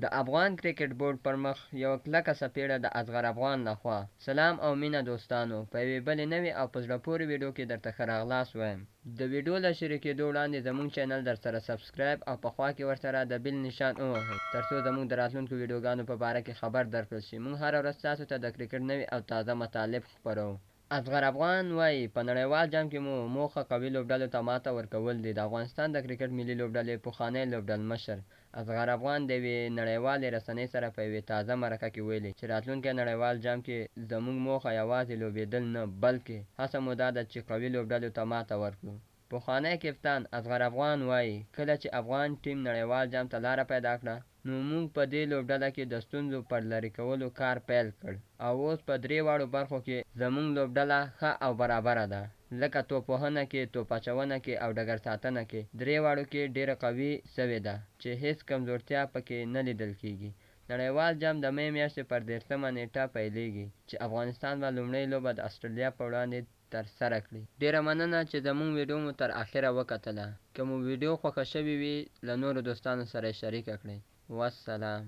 د افغان کرکټ بورډ پر مخ یوه کلکه څپېړه د اصغر افغان لخوا. سلام او مینه دوستانو په یوې بلې نوې او په زړه پورې ویډیو کې درته ښه راغلاست وایم. د ویډیو له شریکېدو وړاندې زمونږ چینل درسره سبسکرایب او په خوا کې ورسره د بیل نشان ووهئ ترڅو زمونږ د راتلونکو ویډیوګانو په باره کې خبر درکړل شي. مونږ هره ورځ تاسو ته د کرکټ نوي او تازه مطالب خپروو. اصغر افغان وايي، په نړیوال جام کې مو موخه قوي لوبډلو ته ماته ورکول دي. د افغانستان د کرکټ ملي لوبډلې پخوانی لوبډلمشر اصغر افغان د یوې نړیوالې رسنۍ سره په یوې تازه مرکه کې ویلي، چې راتلونکی نړیوال جام کې زموږ موخه یوازې لوبېدل نه، بلکې هڅه مو دا ده چې قوي لوبډلو ته ماته ورکړو. پخوانی کپتان اصغر افغان وايي، کله چې افغان ټیم نړیوال جام ته لاره پیدا کړه، نو موږ په دې لوبډله کې د ستونزو پر لرې کولو کار پیل کړ او اوس په درې واړو برخو کې زموږ لوبډله ښه او برابره ده، لکه توپ وهنه کې، توپ اچونه کې او ډګر ساتنه کې، درې واړو کې ډېره قوي سوې ده، چې هېڅ کمزورتیا په کې نه لیدل کېږي. نړیوال جام د مې میاشتې پر دېرسمه نېټه پیلېږي، چې افغانستان به لومړۍ لوبه د اسټرالیا په وړاندې ترسره کړي. ډېره مننه چې زموږ ویډیو مو تر اخره وکتله. که مو ویډیو خوښه شوې وي له نورو دوستانو سره یې شریکه کړئ. والسلام.